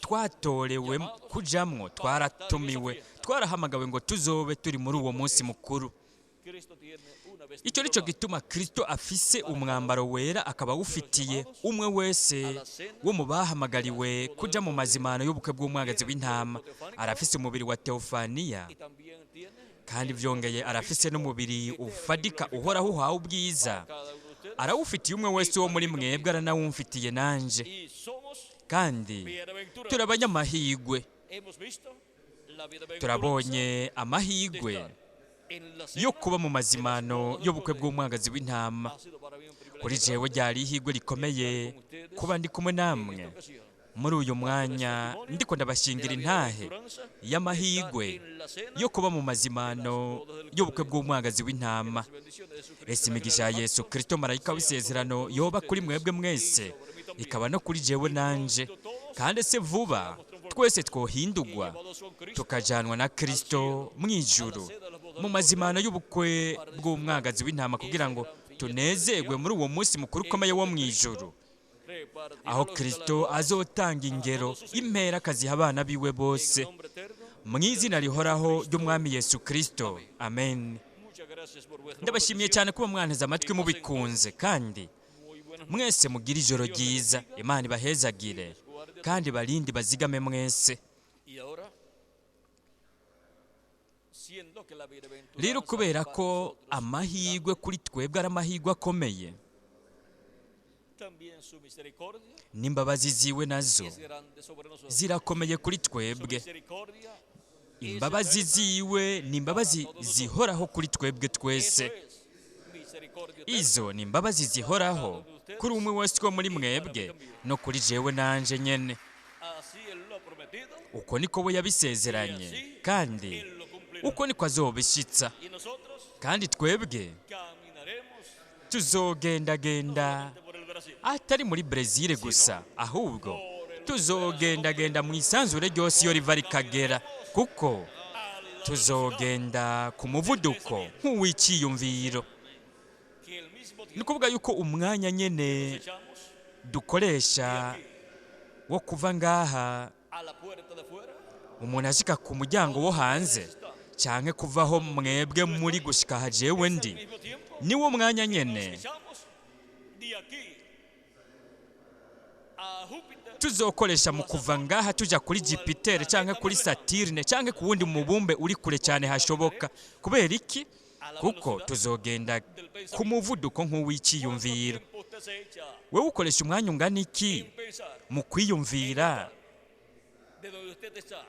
twatorewe kujamwo, twaratumiwe, twarahamagawe ngo tuzobe turi muri uwo munsi mukuru. Cristo tiene una Icyo vestidura nicyo blanca gituma Kristo afise umwambaro wera, akaba awufitiye umwe wese wo mu bahamagariwe kuja mu mazimano y'ubukwe bw'umwagazi w'intama. Arafise umubiri wa Teofaniya, y también tiene kandi byongeye arafise n'umubiri ufadika uhoraho uhawe ubwiza. cada uno de ustedes Arawufitiye umwe wese wo muri mwebwe, aranawumfitiye nanje. y somos Kandi bienaventurados. turi abanyamahirwe, Hemos visto la bienaventuranza turabonye de amahirwe estar en la yo cena kuba mu mazimano y'ubukwe bw'umwagazi w'intama. ha sido para mí un privilegio Kuri jewe ryari ihirwe rikomeye kuba ndi kumwe en namwe esta ocasión. muri uyu mwanya, ndiko ndabashingira intahe y'amahirwe yo kuba mu mazimano y'ubukwe bw'umwagazi w'intama. Ese imigisha ya Yesu Kristo marayika w'isezerano yoba kuri mwebwe mwese, ikaba no kuri jewe nanje. Kandi se vuba twese twohindurwa tukajanwa na Kristo mu ijuru mu mazimano y'ubukwe bw'umwagazi w'intama, kugira ngo tunezerwe muri uwo munsi mukuru ukomeye wo mu ijuru, aho Kristo azotanga ingero impera akaziha abana biwe bose, mu izina rihoraho ry'Umwami Yesu Kristo, amen. Ndabashimiye cyane kuba mwanteze amatwi mubikunze, kandi mwese mugire ijoro ryiza. Imana ibahezagire kandi barinde, bazigame mwese. Y ahora, siendo que la bienaventuranza Rero kubera para ko nosotros, amahirwe kuri twebwe ari amahirwe akomeye, también su misericordia n'imbabazi ziwe nazo es grande sobre nosotros. zirakomeye kuri Su twebwe. misericordia Imbabazi ziwe ni imbabazi zihoraho kuri twebwe twese. eso es misericordia eterna. Izo ni imbabazi zihoraho kuri umwe wese wo muri mwebwe no kuri jewe nanje nyene. Así él lo ha prometido Uko niko we yabisezeranye, kandi él lo cumplirá. uko niko azobishitsa. Y nosotros Kandi twebwe caminaremos tuzogendagenda por el Brasil. atari muri Brezil gusa, ahubwo tuzogendagenda mu isanzure ryose iyo riva rikagera, kuko tuzogenda ku muvuduko nk'uw'icyiyumviro. Que el mismo Ni tiempo ukuvuga yuko umwanya nyene echamos dukoresha wo kuva ngaha a la puerta de fuera umuntu ashika ku muryango wo hanze, canke kuvaho mwebwe muri gushika aha jewe ndi, al mismo tiempo niwo mwanya nyene echamos de aquí a Júpiter tuzokoresha mu kuva ngaha tuja kuri Jupiter canke kuri Saturne canke ku wundi mubumbe uri kure cyane hashoboka. Kubera iki? Kuko tuzogenda ku muvuduko nk'uw'icyiyumviro. Wewe ukoresha umwanya ungana iki mu kwiyumvira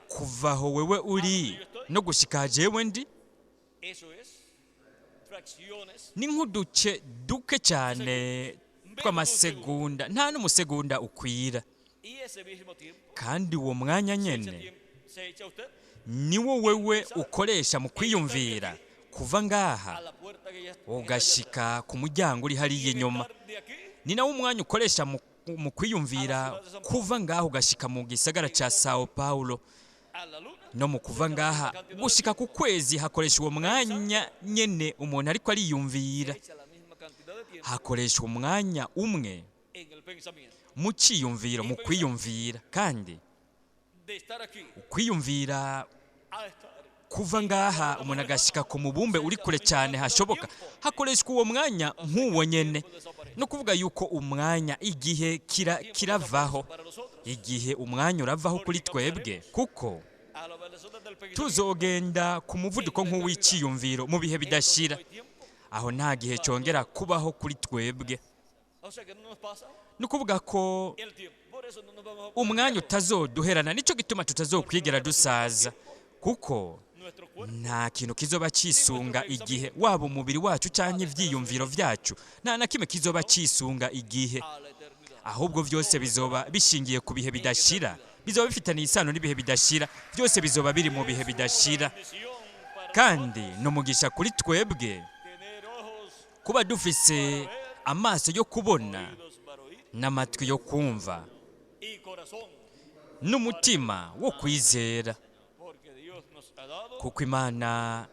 kuva aho wewe uri no gushika jewe ndi? Ni nk'uduce duke cyane tw'amasegonda, nta n'umusegonda ukwira. Kandi uwo mwanya nyene niwo wewe ukoresha mu kwiyumvira kuva ngaha ugashika ku muryango uri hariya inyuma. Ni nawo umwanya ukoresha mu kwiyumvira kuva ngaha ugashika mu gisagara ca Sao Paulo, no mu kuva ngaha gushika ku kwezi hakoresha uwo mwanya nyene umuntu ariko ariyumvira. Hakoresha umwanya umwe mu ciyumviro, mu kwiyumvira. Kandi ukwiyumvira kuva ngaha umuntu agashika ku mubumbe uri kure cyane hashoboka, hakoreshwa uwo mwanya nk'uwo nyene. No kuvuga yuko umwanya igihe kiravaho, igihe umwanya uravaho kuri twebwe, kuko tuzogenda ku muvuduko nk'uw'iciyumviro mu bihe bidashira. Aho nta gihe cyongera kubaho kuri twebwe. Ni ukuvuga ko umwanya utazoduherana, nicyo gituma tutazokwigera dusaza, kuko nta kintu kizoba cisunga igihe, waba umubiri wacu cyangwa ivyiyumviro vyacu, nta na kimwe kizoba cisunga igihe, ahubwo vyose bizoba bishingiye ku bihe bidashira, bizoba bifitaniye isano n'ibihe bidashira, byose bizoba biri mu bihe bidashira. Kandi ni umugisha kuri twebwe kuba dufise amaso yo kubona n'amatwi yo kumva n'umutima wo kwizera, kuko Imana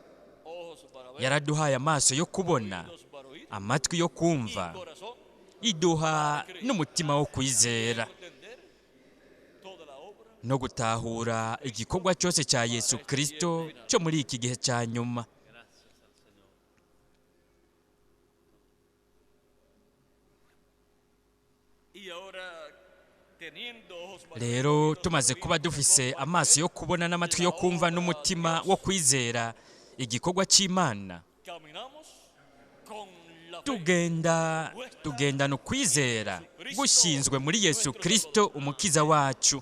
yaraduhaye amaso yo kubona, amatwi yo kumva, iduha n'umutima wo kwizera no gutahura igikorwa cyose cya Yesu Kristo cyo muri iki gihe cya nyuma. Rero tumaze kuba dufise amaso yo kubona n'amatwi yo kumva n'umutima wo kwizera igikorwa cy'Imana, tugendana ukwizera gushinzwe muri Yesu Kristo umukiza wacu.